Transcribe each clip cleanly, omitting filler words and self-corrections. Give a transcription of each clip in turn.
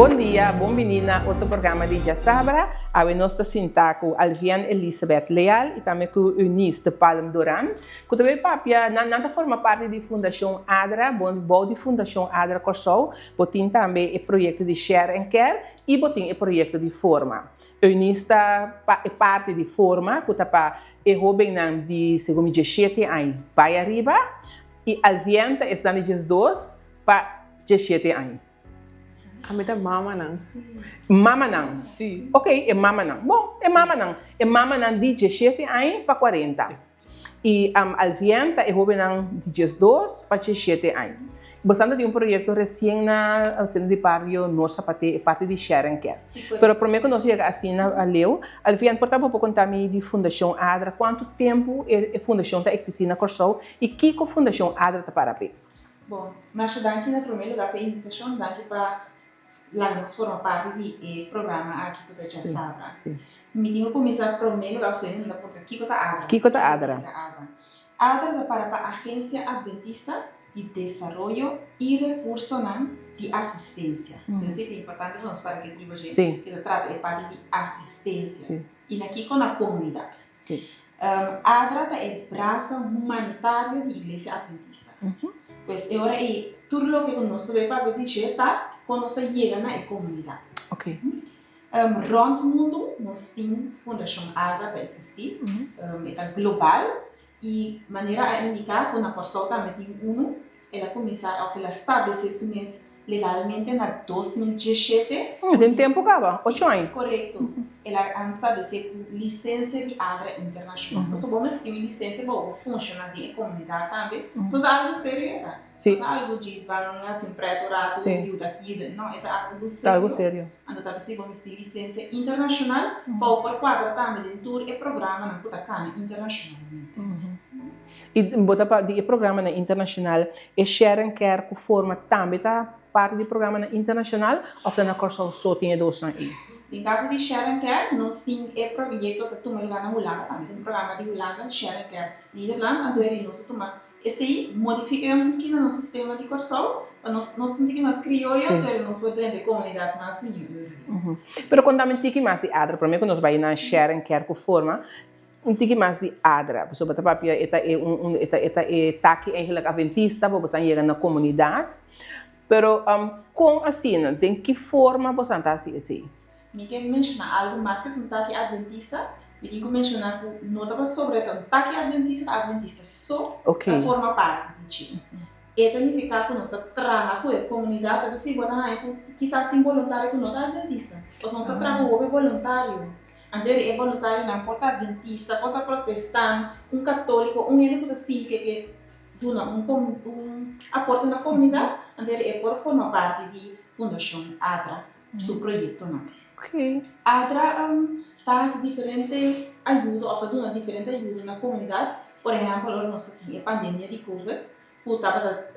Bon dia, bon bini na otro programa di Djasabra. Awe nos ta sinta ku Alvian Elizabeth Leal i tambe ku Eunice de Palm Duran, ku ta bay papia, nan nan ta forma parti di Fundashon Adra, bon bou di Fundashon Adra Kòrsou, bo tin tambe e proyekto di Share and Care i bo tin e proyekto di Forma. Eunice ta pa e parti di Forma ku ta pa e hóbennan di segun mi diesshete aña bai ariba i Alvien ta esnan di diesdos pa diesshete aña. Ami ta mamanan. Mamanan? Si. Ok, e mamanan. Bon, e mamanan. E mamanan di diesshete aña pa kuarenta. Si. I Alvien ta e hóbennan di 12 pa 17 aña. Bosan ta di un proyekto resien na Sentro di Bario Noord Sapaté, e parti di Sharing Care. Pero promé ku nos yega asina leu, Alvien, por ta bo por konta mi di Fundashon Adra, kuantu tempu e fundashon ta eksistí na Kòrsou i kiko Fundashon Adra ta para p'e? Bon, masha danki na promé lugá pa e invitashon, danki pa Laga nos forma parti di e programa aki ku ta djasabra. Mi tin ku kuminsá promé lugar usted hende ta puntra kiko ta ADRA? Kiko ta ADRA? ADRA ta para pa Agensia Adventista di Desaroyo i Rekursonan di Asistensia. So esei ta importante pa nos para ke tribu dje ke ta trata e parti di asistensia. I na kiko? Na komunidat. ADRA ta e brasa humanitario di Iglesia Adventista. Pues e ora ei tur loke ku nos ta bay papia di dje ta kon nos ta yega na e komunidat. Rònt mundu nos tin Fundashon ADRA ta eksistí, e ta global i manera a indiká ku na Kòrsou tambe tin unu, el a kuminsá òf el a stablesé su mes Legalmente na 2017. Den tempu kaba, ocho aña. Si, korekto. El a stablesé ku lisensia di ADRA internashonal. Pasobra bo mester tin un lisensia pa bo funshoná den e komunidat tambe. So ta algu serio e ta. No ta algu djis ban hasi un prèt un ratu, yuda aki, yuda. No, e ta algu serio. Ta algu serio. Anto ta p'esei bo mester tin lisensia internashonal pa bo por kuadra tambe den tur e programanan ku ta kana internashonalmente. I bo ta pa di e programanan internashonal, e Share and Care ku forma tambe ta parti di programanan internashonal òf ta na Kòrsou so tin e dosnan ei? Den kaso di Share and Care nos tin e proyekto ta tuma lugá na Hulanda tambe, tin un programa di Hulanda, Share and Care Nederland, anto eri nos a tuma esei modifika e un tiki na nos sistema di Kòrsou pa nos nos un tiki mas krioyo anto eri nos por drenta e komunidat mas mihó ori. Pero konta mi un tiki mas di ADRA promé ku nos bai na Share and Care ku forma. Un tiki mas di ADRA, pasobra ta papia e ta e un un e ta e ta e taki eigenlijk adventista pa bosan yega na komunidat. Pero kon asina, den ki forma bosan ta hasi esei? Mi ke menshoná algu mas ke ta un taki adventista, mi tin ku menshoná ku no ta pasobra e ta un taki adventista, ta adventista so ta forma parti di dje. E ta nifiká ku nos ta traha ku e komunidat, ta p'esei bo ta haña ku kisas tin boluntario ku no ta adventista, pasobra nos ta traha ku hopi boluntario. Anto e boluntarionan por ta adventista, por ta protestant, un katóliko, un hende ku ta sinti ke ke duna un un aporte na komunidat, anto e por forma parti di Fundashon ADRA su proyektonan. ADRA ta hasi diferente ayudo òf ta duna diferente ayudo na komunidat, por ehèmpel ora nos ta tin e pandemia di covid, ku tabata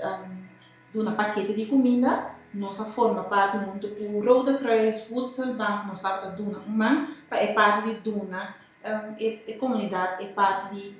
duna pakete di kuminda, nos a forma parti huntu ku Rode Kruis, Voedselbank, nos tabata duna un man pa e parti di duna e komunidat e parti di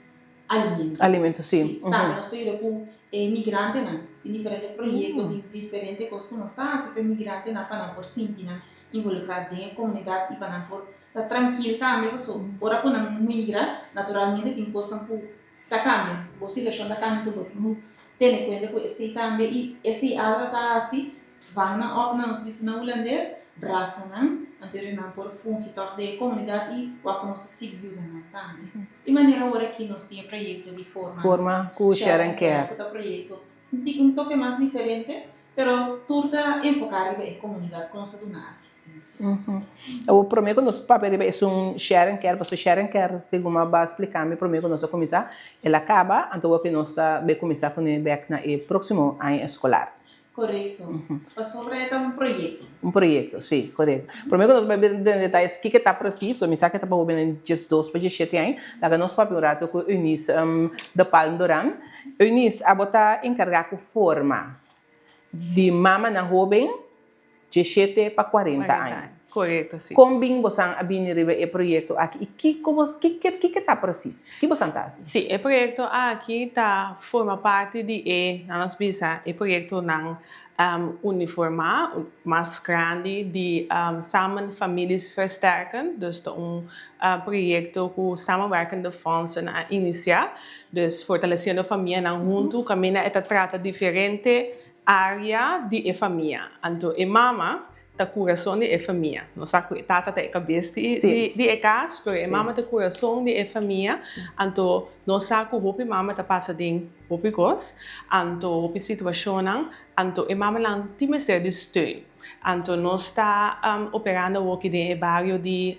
alimento. Alimento, si. Si, tambe nos ta yuda ku e migrantenan, tin diferente proyekto, tin diferente kos ku nos ta hasi pa e migrantenan pa nan por sinti nan involukrá den e komunidat i pa nan por ta trankil tambe, pasobra ora ku nan migra, naturalmente tin kosnan ku Ta kambia, bo situashon ta kambia, enton bo tin ku tene kuenta ku esei tambe i esei algo ta hasi vang nan òf nan nos bisa na hulandes, brasa nan, anto ora nan por fungi tòg den e komunidat i wak ku nos ta sigui yuda nan tambe. Di manera ora ki nos tin e proyekto di forma Forma ku Share and Care. Ku ta proyekto un toke mas diferente. Pero tur ta enfoká riba e komunidat ku nos ta duna asistensia. Awor promé ku nos papia riba esun Share and Care, pasobra Share and Care segun mi a ba splika mi promé ku nos a kuminsá, el a kaba, anto awor ku nos ta bai kuminsá kuné bèk na e próksimo aña eskolar. Korekto. Pasobra e ta un proyekto. Un proyekto, si, korekto. Promé ku nos bai den detayes kiko ta presis, mi sa ku ta pa hóbennan 12 pa 17 aña, laga nos papia un rato ku Eunice de Palm Doran. Eunice, abo ta enkargá ku forma di mamanan hóben 17 pa 40 aña. Korekto, si. Kon bin bosan a bini riba e proyekto aki i kiko bos, kiko kiko ta presis? Ki bosan ta hasi? Si, e proyekto aki ta forma parti di e, nan nos bisa, e proyektonan Uniformá mas grandi di Samen Families Versterken, dus ta un proyekto ku Samenwerkende Fondsen a inisiá, dus fortalesiendo famianan huntu kaminda e ta trata diferente área di e famia. Anto e mama ta kurason di e famia. Nos sa ku e tata ta e kabes di e kas, pero e mama ta kurason di e famia. Anto nos sa ku hopi mama ta pasa den Hopi kos, anto hopi situashonnan, anto e mamanan tin mester di steun. Anto nos ta operando awoki den e bario di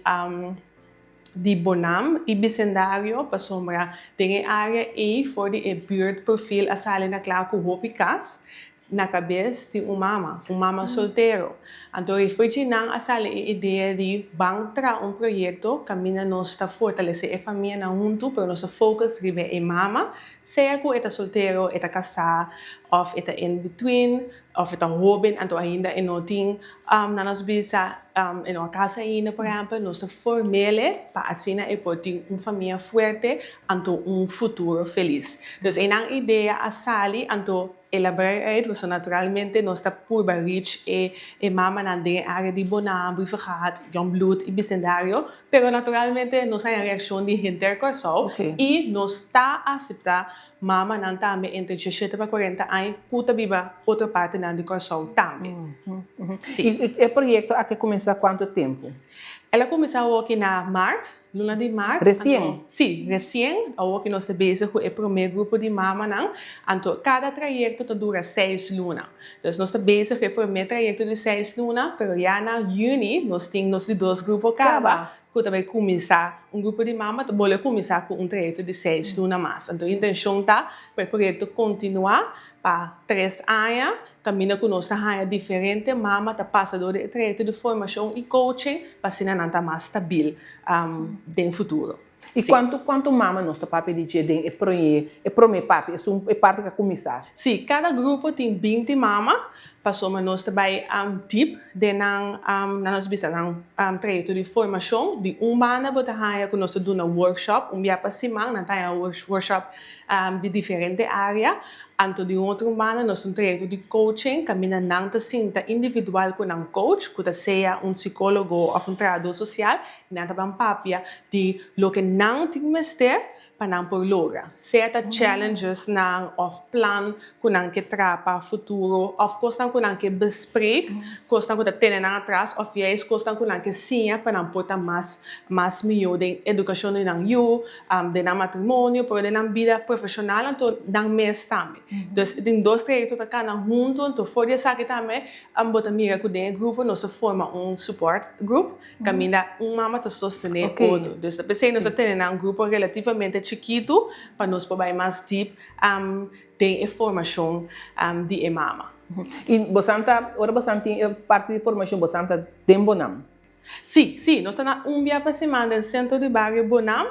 di Bonam i bisendario pasobra den e área ei for di e buurtprofiel a sali na kla ku hopi kas Na kabes di un mama, un mama soltero. Anto e foi dje nan a sali e idea di ban traha un proyekto kaminda nos ta fortalesé e famianan huntu pero nos ta focus riba e mama, sea ku e ta soltero, e ta kasá òf e ta in between òf e ta hóben anto ainda e no tin nan nos bisa e no a kasa ainda por ehèmpel, nos ta form'é pa asina e por tin un famia fuerte anto un futuro felis. Dus einan idea a sali anto. El a brei uit pasobra naturalmente nos ta purba reach e e mamanan den e area di Bonam, Brievengat, Jongbloed y bisendario, pero naturalmente nos haña reaccion di henter Kòrsou y nos ta acepta mamanan tambe entre diesshete pa cuarenta aña cu ta biba otro partenan di Kòrsou tambe. Si. Y e proyecto aki a cuminsa cuanto tempo? El a cuminsa awoki na maart. Luna di maart. Resien? Anto, sí, resien. Awor ku nos ta bezig ku e promé grupo di mamanan. Anto, kada trayekto ta dura seis luna. Dus nos ta bezig ku e promé trayekto di seis luna, pero ya na yüni nos tin nos di dos grupo kaba ku ta bai kuminsá. Un grupo di mama ta bolbe kuminsá ku un trayekto di seis luna mas. Anto, e intenshon ta pa e proyekto kontinuá pa tres aña, kaminda ku nos ta haña diferente mama ta pasa dor di e trayekto di formashon i coaching pa asina nan ta mas stabil den futuro. I kuantu kuantu mama nos ta papia di dje den e proye e prome parti, esun e parti ku a kuminsá? Sí, kada grupo tin binti mama, pasobra nos ta bai dip den nan nan nos bisa nan trayekto di formashon. Di un banda bo ta haña ku nos ta duna workshop un bia pa siman, nan ta haña workshop di diferente área. Anto di un otro banda nos tin un trayekto di coaching kaminda nan ta sinta individual ku nan coach, ku ta sea un sikólogo òf un trahadó sosial, i nan ta ban papia di loke nan tin mester pa nan por logra. Sea ta challenges nan òf plan ku nan ke traha pa futuro òf kosnan ku nan ke bespreek, kosnan ku ta tene nan atras òf juist kosnan ku nan ke siña pa nan por ta mas mas mihó den edukashon di nan yu, den nan matrimonio, pero den nan bida profeshonal anto nan mes tambe. Dus tin dos trayekto ta kana huntu, anto for di esaki tambe bo ta mira ku den e grupo nos ta forma un support group kaminda un mama ta sostené otro. Dus ta p'esei nos ta tene nan grupo relativamente chikitu pa nos por bai mas dip den e formashon di e mama. I bosan ta, ora bosan tin e parti di formashon bosan ta den bo nan? Sí, sí, nos ta na un bia pa siman den Sentro di Bario Bonam.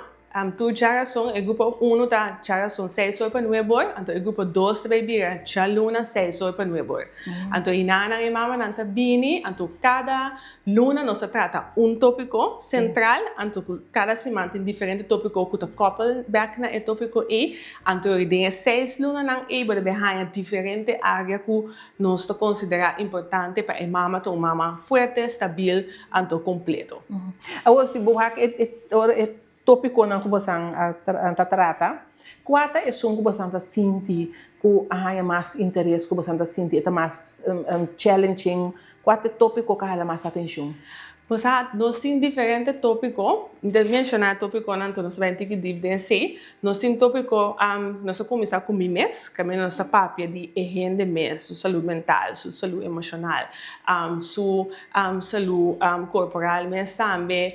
Tur djarason, e grupo unu ta djarason seis or pa nuebe or, anto e grupo dos ta bay bira djaluna seis or pa nuebe or. Anto e nanan e mamanan ta bini, anto kada luna nos ta trata un topiko sentral, anto ku kada siman tin diferente topiko ku ta koppel bek na e topiko ei. Anto den e seis lunanan ei bo ta bay haña diferente area ku Nos ta konsiderá importante pa e mama ta un mama fuerte, stabil, anto kompleto. Awor, si bo wak e ora e tópikonan ku bosan a ta trata, kua ta esun ku bosan ta sinti ku a haña mas interes, ku bosan ta sinti e ta mas challenging? Kua ta e tópiko ku a hala mas atenshon? Bo sa, nos tin diferente tópiko. Mi ta menshoná tópikonan, anto nos ta bai un tiki dip den esei. Nos tin tópiko, nos a kuminsá ku mi mes, kaminda nos ta papia di e hende mes, su salú mental, su salú emoshonal, su salú korporal mes tambe.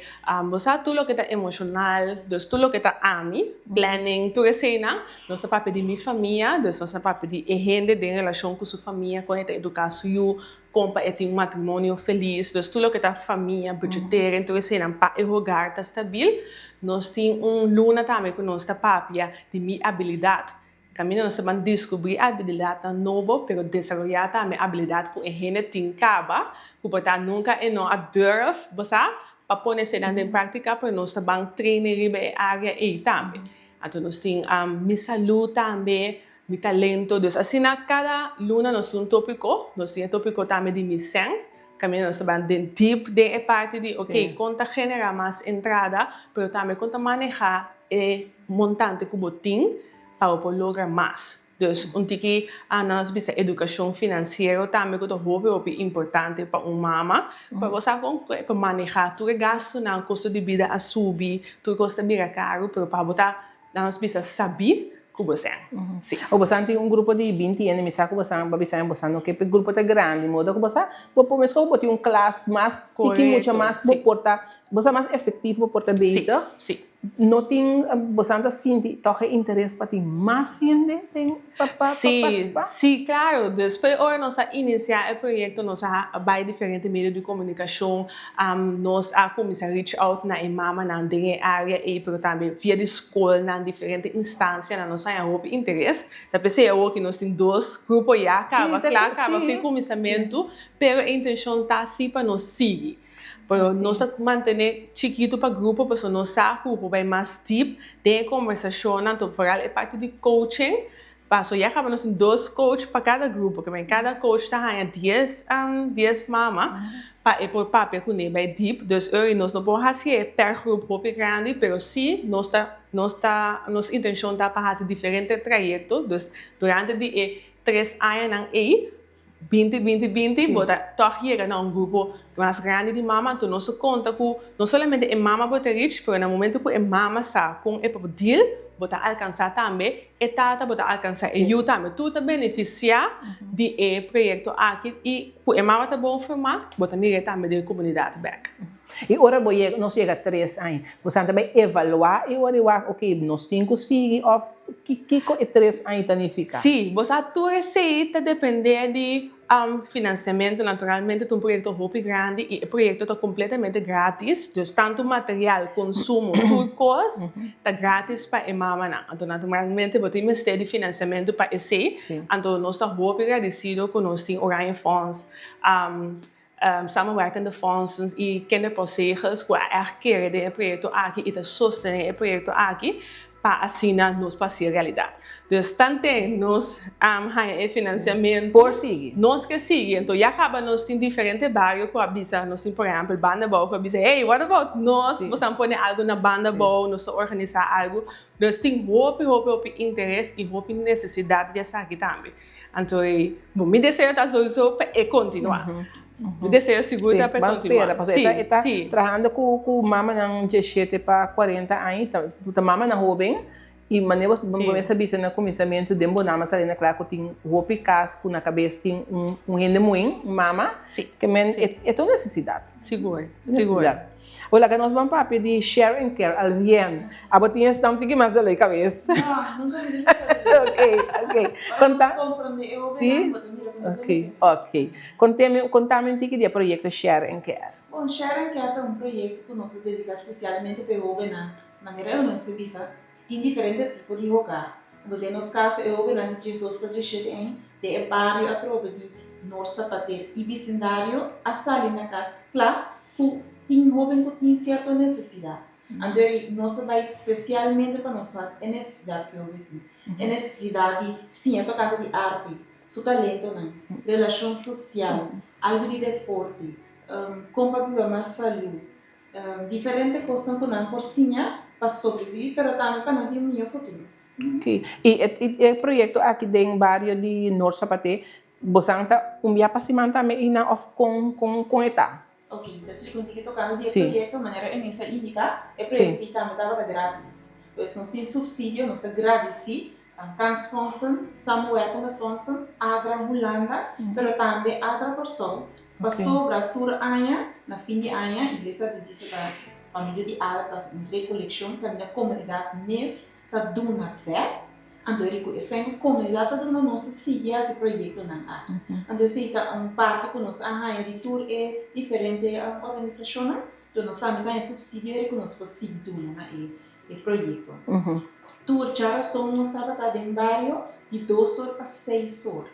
Bo sa, tur loke ta emoshonal, dus tur loke ta ami, planning, tur eseinan. Nos ta papia di mi famia, dus nos ta papia di e hende den relashon ku su famia, kon e ta eduká su yu, Kon pa e tin un matrimonio felis, dus tur loke ta famia, budgetering, tur eseinan pa e hogar ta stabil. Nos tin un luna tambe ku nos ta papia di mi abilidat. Kaminda nos ta ban diskubrí abilidatnan nobo, pero desaroyá tambe abilidat ku e hende tin kaba, ku por ta nunka e no a durf, bo sa, pa pone eseinan den práktika, pero nos ta ban trainen riba e área ei tambe. Anto nos tin mi salú tambe. Mi talento. Dus asina kada luna nos tin un tópiko, nos tin e tópiko tambe di mi sèn, kaminda nos ta ban den dip den e parti di ok kon ta generá mas entrada, pero tambe kon ta manehá e montante ku bo tin pa bo por logra mas. Dus un tiki nos bisa edukashon finansiero tambe ku ta hopi hopi importante pa un mama, pa bo sa kon pa manehá tur e gastunan, kosto di bida a subi, tur kos ta bira karu, pero pa bo ta Nan nos bisa sabí ku bo sen. Sí. O bosan tin un grupo di 20 hende, mi sa ku bosan pa bisa bosan no ke p'e grupo ta grandi, modo ku bo sa bo por meskos bo tin un klas mas tiki mucha mas bo por ta bo sa mas efektivo bo por ta bezig. Sí. No tin bosan ta sinti tòg e interes pa tin mas hende den pa pa partisipá? Sí, klaro. Despues ora nos a inisiá e proyekto nos a bai diferente medio di komunikashon. Nos a kuminsá reach out na e mamanan den e área ei, pero tambe via di skolnan, diferente instansianan nos haña hopi interes. Ta p'esei awor ku nos tin dos grupo ya kaba kla kaba fin kuminsamentu, pero e intenshon ta si pa nos sigui. Pero nos ta mantené chikitu pa grupo pasobra nos sa ku por bai mas dip den e kombersashonnan, foral e parti di coaching. Paso ya kaba nos tin dos coach pa kada grupo, ke men kada coach ta haña dies dies mama pa e por papia kuné bai dip, dus ori nos no por hasié per grup hopi grandi, pero si nos ta nos ta nos intenshon ta pa hasi diferente trayekto, dus durante di e tres añanan ei 20, 20, 20, bo ta tòg yega na un grupo mas grandi di mama, anto nos a konta ku no solamente e mama bo ta reach, pero na momento ku e mama sa kon e por deal, bo ta alkansá tambe e tata, bo ta alkansá e yu tambe. Tur ta benefisiá di e proyekto aki i ku e mama ta bon formá, bo ta mir'é tambe den e komunidat bèk. I ora bo yega, nos yega tres aña, bo sa ta bai evaluá i ora i wak, oke, nos tin ku sigui òf ki kiko e tres aña ta nifiká? Sí, bo sa tur esei ta dependé di finansiamentu. Naturalmente ta un proyekto hopi grandi i e proyekto ta kompletamente gratis, dus tantu material, konsumo, tur kos ta gratis pa e mamanan. Anto naturalmente bo tin mester di finansiamentu pa esei. Anto nos ta hopi gradisido ku nos tin Oranje Fonds. Samenwerkende fondsen i kinderpostzegels ku a ègt kere den e proyekto aki i ta sostené e proyekto aki pa asina nos por hasié realidat. Dus tanten nos haña e finansiamentu Por sigui. nos ke sigui. Anto ya kaba nos tin diferente bario ku a bisa, nos tin por ehèmpel Banda Bou ku a bisa hey what about nos, boso a pone algu na Banda Bou, nos ta organisá algu. Dus tin hopi hopi hopi interes i hopi nesesidat di esaki tambe. Anto e, bon, mi deseo ta souso pa e kontinuá. Mi deseo sigur ta pa e Ban kontinuá. spera, pasobra e ta, e ta trahando ku ku mamanan diesshete pa kuarenta aña, ta ta mamanan hóben, i manera bo bo mester bisa na kuminsamentu den bo nama sali na kla ku tin hopi kas ku na kabes tin un un hende muhé, un mama, ke men e ta un nesesidat. Sigur, sigur. Nesesidat. Bo laga nos ban papia di share and care alvien. Abo tin esnan un tiki mas dolor di kabes. No, nunka mi tin dolor di kabes. Ok, ok. Ora nos komprondé e hobennan, bo ta mira ku no Ok, ok. Kontemi, kontami un tiki di e proyekto Share and Care. Bon, Share and Care ta un proyekto ku nos a dediká spesialmente pa e hobennan. Manera e nos a bisa, tin diferente tipo di hogar. Anto den nos kaso e hobennan di diesdos pa diesshete aña den e bario atrobe di Noord Zapater i bisindario a sali na kla ku tin hoben ku tin sierto nesesidat. Anto eri nos a bai spesialmente pa nos wak e nesesidat ku e hoben tin. E nesesidat di siña tokante di arte, su talentonan, relashon sosial, algu di deporte, kon pa biba mas salú, diferente kosnan ku nan por siña pa sobrevivi pero tambe pa nan tin un mihó futuro. Ok. I e proyekto aki den bario di Noord Sapaté, bosan ta un bia pa siman tambe einan òf kon kon kon e ta? Ok, ta splika un tiki tokante di e proyekto, manera Eunice a indiká, e proyekto aki tambe tabata gratis. Pues nos tin supsidio, nos ta gradisí Kansfondsen, Samenwerkende Fondsen, ADRA Hulanda, pero tambe ADRA Kòrsou, pasobra tur aña, na fin di aña, Iglesia Adventista ta, pa medio di ADRA ta hasi un rekolekshon kaminda komunidat mes ta duna bèk. Anto e riku esei ku komunidat ta duna nos a sigui hasi proyektonan aki. Anto esei ta un parti ku nos a haña di tur e diferente organisashonnan. Enton nos tambe ta haña supsidio eri ku nos por sigui duna na e proyekto. Tur djarason nos tabata den bario di dos or pa seis or.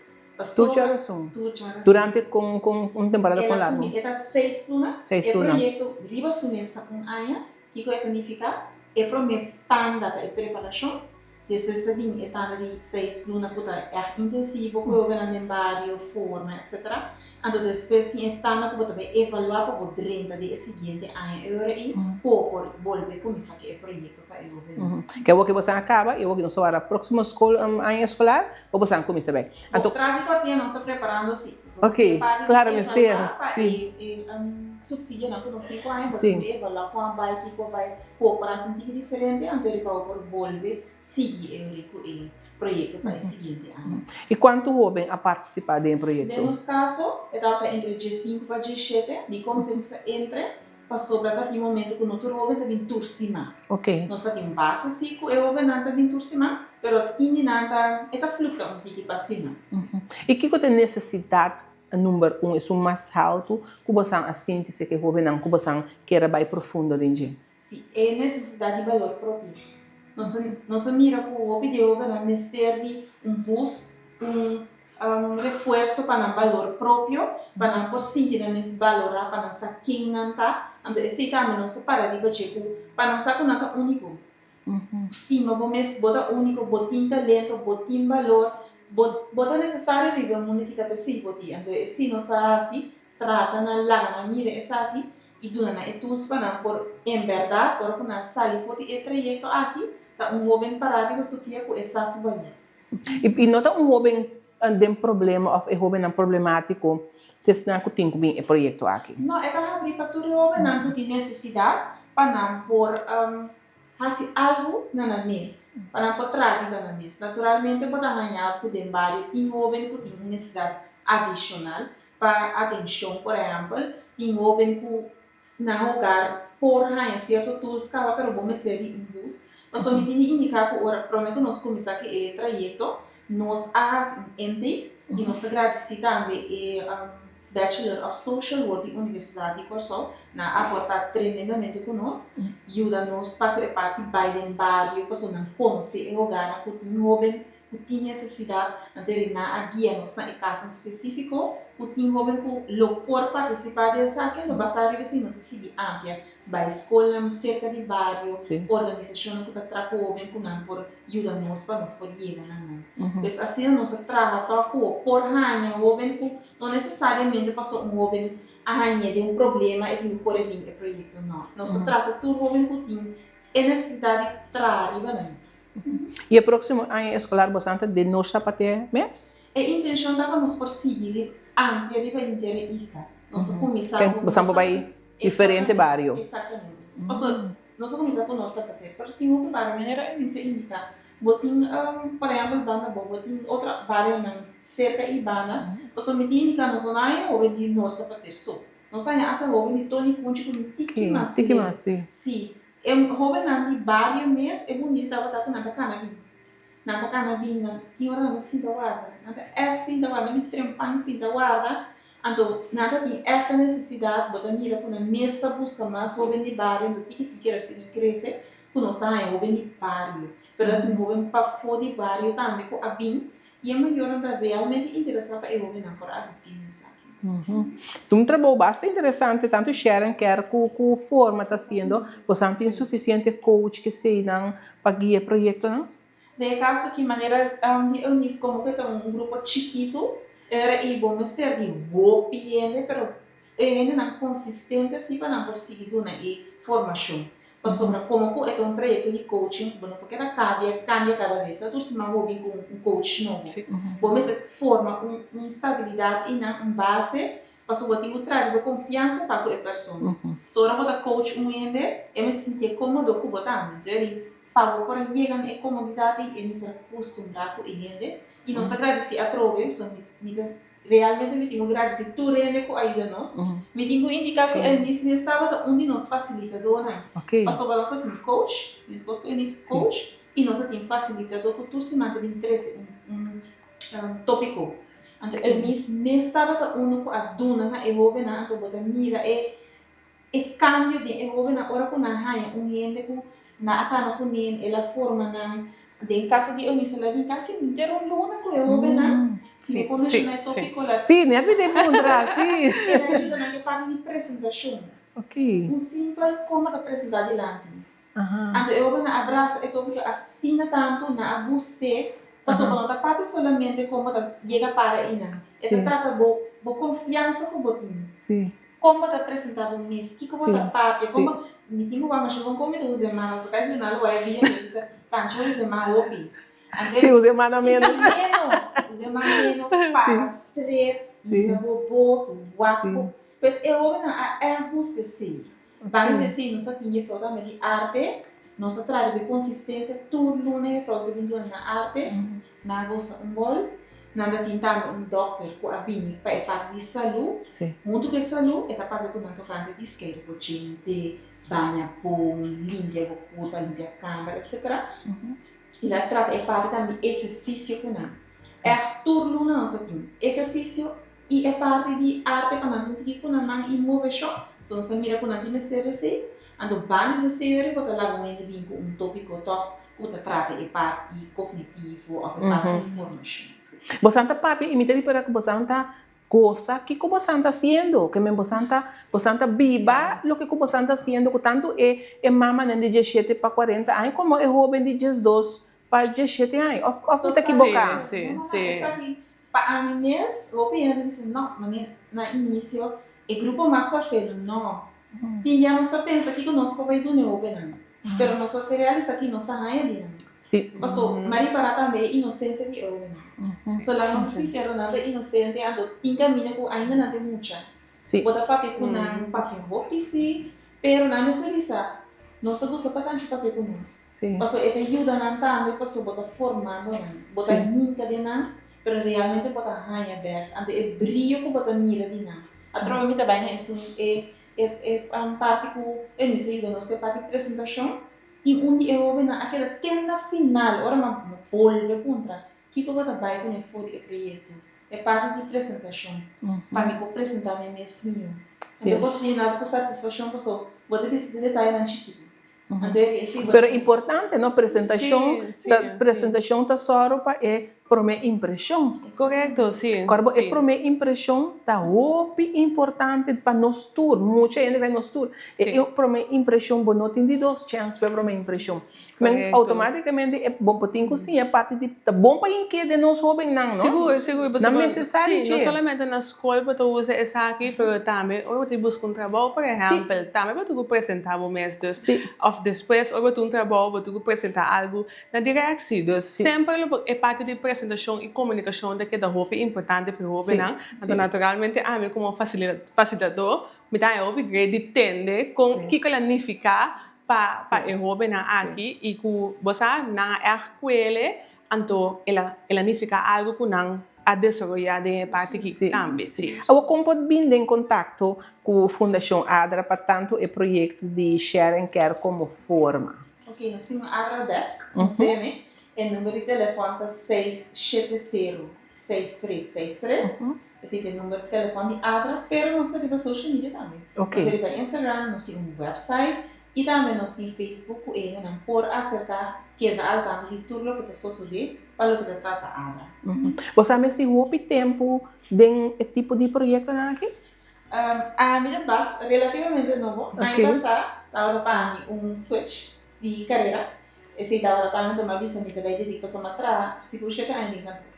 Tur djarason? Tur djarason. Durante kon kon un temporada kon largu? E ta seis luna. Seis luna. E proyekto riba su mes ta un aña. Kiko e ta nifiká? E promé tanda ta e preparashon. Despues ta bin e tanda di seis luna ku ta ègt intensivo ku e hobennan den bario, forma, etsetera. Anto despues tin e tanda ku bo ta bai evaluá pa bo drenta den e siguiente aña. E ora ei bo por bolbe kuminsá ku e proyekto pa e hobennan. Ke awor ke bosan a kaba i awor ke nos ta wara próksimo skol aña eskolar bo bosan kuminsá bai. Anto tras di kortina nos ta preparando si. Ok, klaro mester, si. E supsidionan ku nos tin ku aña bo tin ku evaluá kon a bai, kiko a bai, ku por hasi un tiki diferente anto riba bo por bolbe sigui e ori ku e proyekto pa e siguiente aña. I kuantu hoben a partisipá den e proyekto? Den nos kaso e tabata entre diesinku pa diesshete, dikon mi ta bisa entre? Pasobra ta tin momento ku no tur hoben ta bin tur siman. Nos ta tin base si ku e hobennan ta bin tur siman, pero tin di nan ta e ta fluktua un tiki pa siman. I kiko ta e nesesidat number un, esun mas haltu ku bosan a sinti si ku e hobennan ku bosan kier a bai profundo den dje? Si, e nesesidat di balor propio. Nos a nos a mira ku hopi di e hobennan mester di un boost, un refuerso pa nan balor propio, pa nan por sinti nan mes balorá, pa nan sa ken nan ta. Anto esei tambe nos a para riba dje ku pa nan sa ku nan ta úniko. Stima bo mes, bo ta úniko, bo tin talento, bo tin balor, bo bo ta nesesario riba e mundu ki ta p'esei bo tin. Anto esei nos a hasi, trata nan laga nan mira esaki i duna nan e tools pa nan por en bèrdat ora ku nan sali for di e trayekto aki ta un hóben pará riba su pia ku e sa su balor. I no ta un hóben den problema òf e hóbennan problemátiko ta esnan ku tin ku bin e proyekto aki. No, e ta habrí pa tur e hóbennan ku tin nesesidat pa nan por hasi algu na nan mes, pa nan por traha riba nan mes. Naturalmente bo ta haña ku den bario tin hóben ku tin un nesesidat adishonal pa atenshon, por ehèmpel, tin hóben ku Nan hogar por haña sierto tools kaba pero bo mester di un bus. Pasobra mi tin di indiká ku ora promé ku nos kuminsá ku e trayekto nos a hasi un intake i nos ta gradisí tambe e Bachelor of Social Work di Universidat di Kòrsou. Nan a aportá tremendamente ku nos, yuda nos pa ku e parti bai den bario pasobra nan konosé e hogarnan ku tin hóben ku tin nesesidat, anto e nan a guia nos na e kasnan spesífiko ku tin hóben ku lo por partisipá di esaki, anto basá riba esei nos a sigui amplia bai skolnan serka di bario, organisashonnan ku ta traha ku hóben ku nan por yuda nos pa nos por yega na nan. Pues asina nos a traha tòg ku por haña hóben ku no nesesariamente pasobra un hóben a hañ'é den un problema e tin ku kore bin e proyekto, no. Nos ta traha ku tur hóben ku tin E nesesidat di traha riba nan mes. I e próksimo aña eskolar bosan ta den nos Chapaté mes? E intenshon ta pa nos por sigui riba amplia riba henter e isla. Nos a kuminsá ku Bosan por bai diferente bario. Eksaktamente. Pasobra nos a kuminsá ku nos Chapaté, pero tin hopi bario manera Eunice a indiká. Bo tin por ehèmpel banda bo, bo tin otro barionan serka i banda. Pasobra mi tin indiká nos no na haña hopi di nos Chapaté so. Nos haña asta hoben di Tony Kunchi ku mi tiki mas Tiki mas, si. Si. E hobennan di bario mes, e bunita tabata ku nan ta kana bin. Nan ta kana bin, nan tin ora nan ta sinta warda. Nan ta ègt sinta warda, nan bin trempan sinta warda. Anto nan ta tin ègt e nesesidat, bo ta mira ku nan mes ta buska mas hoben di bario, anto tiki tiki el a sigui krese ku nos a haña hoben di bario. Pero ta tin hoben pafó di bario tambe ku a bin I e mayornan ta realmente interesá pa e hóbennan por asistí na esaki. Ta un trabou basta interesante, tantu Sharon Kerr ku ku Forma ta hasiendo. Bosan tin sufisiente coach keseinan pa guia e proyektonan? Den e kaso aki, manera di Eunice, komo ku e ta un grupo chikitu, e ora ei bo mester di hopi hende, pero E hendenan konsistente si pa nan por sigui duna e formashon. Pasobra komo ku e ta un trayekto di coaching, bo no por keda kambia kambia kada bes. No tur siman bo bin ku un coach nobo. Bo mester forma un un stabilidat einan, un base, pasobra bo tin ku traha riba konfiansa pa ku e persona. So ora bo ta coach un hende, e mester sintié kómodo ku bo tambe. Enton eri pa bo por a yega na e komodidat ei, e mester a kustumbrá ku e hende. I nos ta gradisí atrobe, pasobra mi ta. Realmente mi tin ku gradisí tur hende ku a yuda nos. Mi tin ku indiká ku Eunice mes tabata un di nos fasilitadónan. Pasobra nos a tin coach, meskos ku Eunice, coach, i nos a tin fasilitadó ku tur siman ta bin trese un tópiko. Anto Eunice mes tabata unu ku a duna na e hóbennan, anto bo ta mira e E kambio den e hóbennan ora ku nan haña un hende ku nan a kana kuné, el a forma nan. Den kaso di Eunice el a bin kasi henter un luna ku e hóbennan. Si mi por menshoná e tópiko la. Sí, nèt mi ta puntra, sí. El a yuda nan ku e parti di presentashon. Un simpel kon bo ta presentá dilanti. Anto e hóbennan a brasa e tópiko asina tantu, nan a gust'é, pasobra bo no ta papia solamente kon bo ta yega para einan. E ta trata bo bo konfiansa ku bo tin, kon bo ta presentá bo mes, kiko bo ta papia, kon bo, mi tin ku wak masha bon kon mi ta usa e man, pasobra kai si nan lo wak e bia mi ta bisa, Tanchi bo usa e man hopi. Anto Si, usa e man ménos. Usa ménos, usa e man ménos, para stret, usa bo bos, wak bo. Pues e hóbennan a ègt gusta esei. Banda di esei nos a tin jefrou tambe di arte. Nos a traha riba e konsistensia tur luna jefrou ta bin duna nan arte. Nan a gosa un bòl. Nan ta tin tambe un dòkter ku a bini pa e parti di salú. Huntu ku e salú e ta papia ku nan tokante di skeiru bo djente, baña bon, limpia bo kurpa, limpia kamber etsetera. I nan a trata e parti tambe di ehersisio ku nan. Ègt tur luna nos a tin ehersisio I e parti di arte pa nan tin tiki ku nan man i moveshon, so nos a mira ku nan tin mester di esei. Anto banda di esei ora bo ta laga un hende bin ku un topiko tòg ku ta trata e parti kognitivo òf e parti di formashon. Si. Bosan ta papia i mi ta ripara ku bosan ta gosa kiko bosan ta hasiendo, ke men bosan ta bosan ta biba loke ku bosan ta hasiendo ku tantu e e mamanan di diesshete pa kuarenta aña komo e hoben di diesdos pa diesshete aña òf òf mi ta kiboká? Si, si, si. Esaki Pa ami mes, hopi hende bisa no, mane na inicio e grupo mas farfelo, no. Tin bia nos ta pensa kico nos por bay duna e hobennan, pero nos no ta realisa ki nos ta haña di nan. Paso, m'a ripara tambe e inocencia di e hobennan. So laga nos ta sincero, nan ta inocente, anto tin caminda cu ainda nan ta mucha. Bo ta papia cu nan, papia hopi si, pero nan mester bisa, nos ta gusta pa tanchi papia cu nos. Paso e ta yuda nan tambe paso bo ta formando nan, bo ta hinca den nan, pero realmente bo ta haña bek. Anto e brio cu bo ta mira di nan. Atrobe mi ta bai na esun e e parti cu Eunice a yuda nos cu e parti presentacion, tin un di e hobennan a keda te na final, ora mi a bolbe puntra, Kiko bo ta bai kuné for di e proyekto? E parti di presentashon. Pa mi por presentá mi mes mihó. Anto bo siña nan ku satisfashon pasobra bo ta bisa di detayenan chikitu. Anto e esei bo ta. Pero importante no, presentashon ta presentashon ta sòru pa e promé impreshon. Korekto, si. Kòrda bo e promé impreshon ta hopi importante pa nos tur, mucha hende krai nos tur. E promé impreshon bo no tin di dos chèns pa e promé impreshon. Men automaticamente e bo por tin cu siña parti di ta bon pa hink'é den nos hobennan no. Sigur, sigur. Nan mester sa di Sí, no dje. solamente na skol bo ta usa esaki, pero tambe ora bo ta buska un trabou, por ehèmpel, tambe bo tin ku presentá bo mes. Dus, òf despues ora bo tin un trabou bo tin ku presentá algu na direksi. Dus, semper lo bo e parti di presentashon i komunikashon ta keda hopi importante pa e hobennan. Anto naturalmente ami komo fasilitador mi ta haña hopi great di tende kon kiko la nifiká pa pa e hobennan aki i ku bo sa nan a ègt kuele anto el a el a nifiká algu ku nan a desaroyá den e parti aki tambe si. Awor kon por bin den kontakto ku Fundashon Adra pa tantu e proyekto di Share and Care komo Forma? Ok, nos tin un Adra Desk, nos tene, e number di telefòn ta 670 6363, esei ta e number di telefòn di Adra, pero nos ta riba social media tambe. Ok. Nos ta riba Instagram, nos tin un website i tambe nos tin Facebook ku ehendenan por aserká keda al tanto di tur loke ta sosodé pa loke ta trata Adra. Bo sa mester hopi tempu den e tipo di proyektonan aki? Ami ta bas relativamente nobo. Aña pasá tabata pa mi un switch di karera. Esei tabata pa mi, anto mi a bisa mi ta bai dedica pasobra mi a traha sigur shete aña den kantor.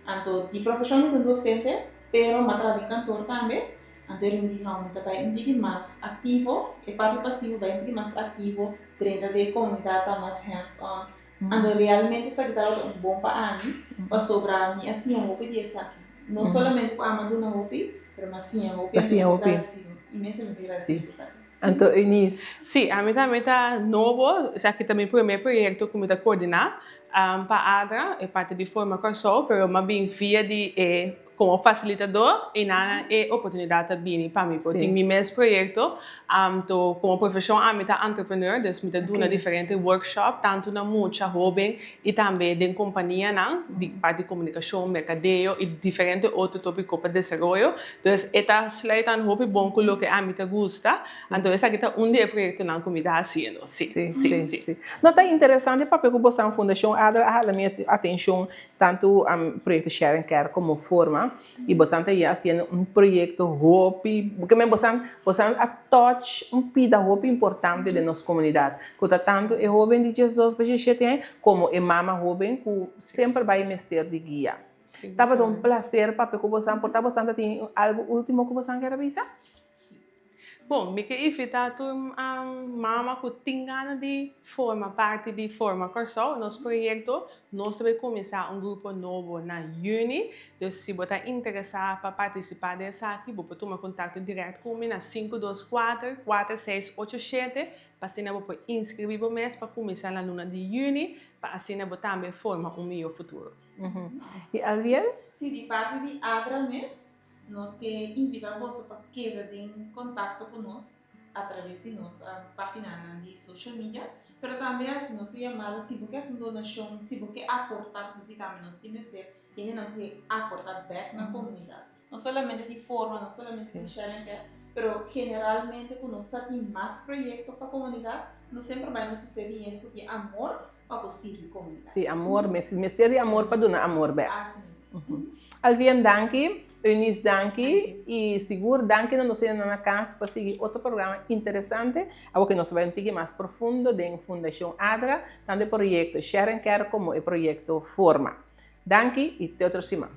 Anto di profeshon mi ta un docente, pero mi a traha den kantor tambe. Anto e mi di no, mi ta bai un tiki mas aktivo, e parti pasivo bai un tiki mas aktivo, drenta den e komunidat ta mas hands on. Anto realmente esaki tabata un bon pa ami, pasobra mi a siña hopi di esaki. No solamente ku ami a duna hopi, pero mi a siña hopi, anto mi ta gradesido, inmensamente gradesido pa esaki. Anto Eunice. Sí, ami tambe ta nobo, esaki ta mi prome proyekto ku mi ta koordiná pa ADRA, e parti di Forma Kòrsou, pero mi a bin via di e Komo fasilitador i nan e oportunidat ta bini pa mi por tin mi mes proyekto. Anto komo profeshon ami ta entrepreneur, dus mi ta duna diferente workshop tantu na mucha, hoben i tambe den kompanianan di parti komunikashon, merkadeo i diferente otro topiko pa desaroyo. Dus e ta sluit aan hopi bon ku loke ami ta gusta. Anto esaki ta un di e proyektonan ku mi ta hasiendo. Si, si, si. No ta interesante papia ku boso Fundashon Adra a hala mi atenshon. Tantu proyekto Share and Care komo Forma. mama i bosan ta ya hasiendo un proyekto hopi, ke men bosan bosan a touch un pida hopi importante den nos komunidat, ku ta tantu e hoben di diesdos pa diesshete aña komo e mama hoben ku semper bai mester di guia. Tabata un plaser papia ku bosan, por ta bosan ta tin algu ultimo ku bosan kier a bisa? Bon, mi ke invitá tur mama ku tin gana di forma parti di Forma Kòrsou, nos proyekto. Nos ta bai kuminsá un grupo nobo na yüni, dus si bo ta interesá pa partisipá den esaki, bo por tuma kontakto dirèkt ku mi na sinku dos kuater, kuater seis ocho shete pa asina bo por inskribí bo mes pa kuminsá na luna di yüni, pa asina bo tambe forma un mihó futuro. I Alviel? Sí, di parti di Adra mes, Nos ke invita boso pa keda den kontakto ku nos atraves di nos paginanan di social media, pero tambe hasi nos un yamada si bo ke hasi un donashon, si bo ke aporta, pasobra si tambe nos tin mester hendenan ku ke aporta bek na komunidat. No solamente di forma, no solamente di share and care, pero generalmente ku nos sa tin mas proyekto pa komunidat, nos semper bai nos ser di hende ku tin amor pa bo sirbi komunidat. Sí, amor, mester di amor pa duna amor bek. Así mes. Alvien danki, Eunice danki y sigur danki na nos hendenan na cas pa sigui otro programa interesante. Awor ke nos ta bai un tiki mas profundo den Fundacion Adra, tanto e proyecto Share and Care como e proyecto Forma. Danki y te otro siman.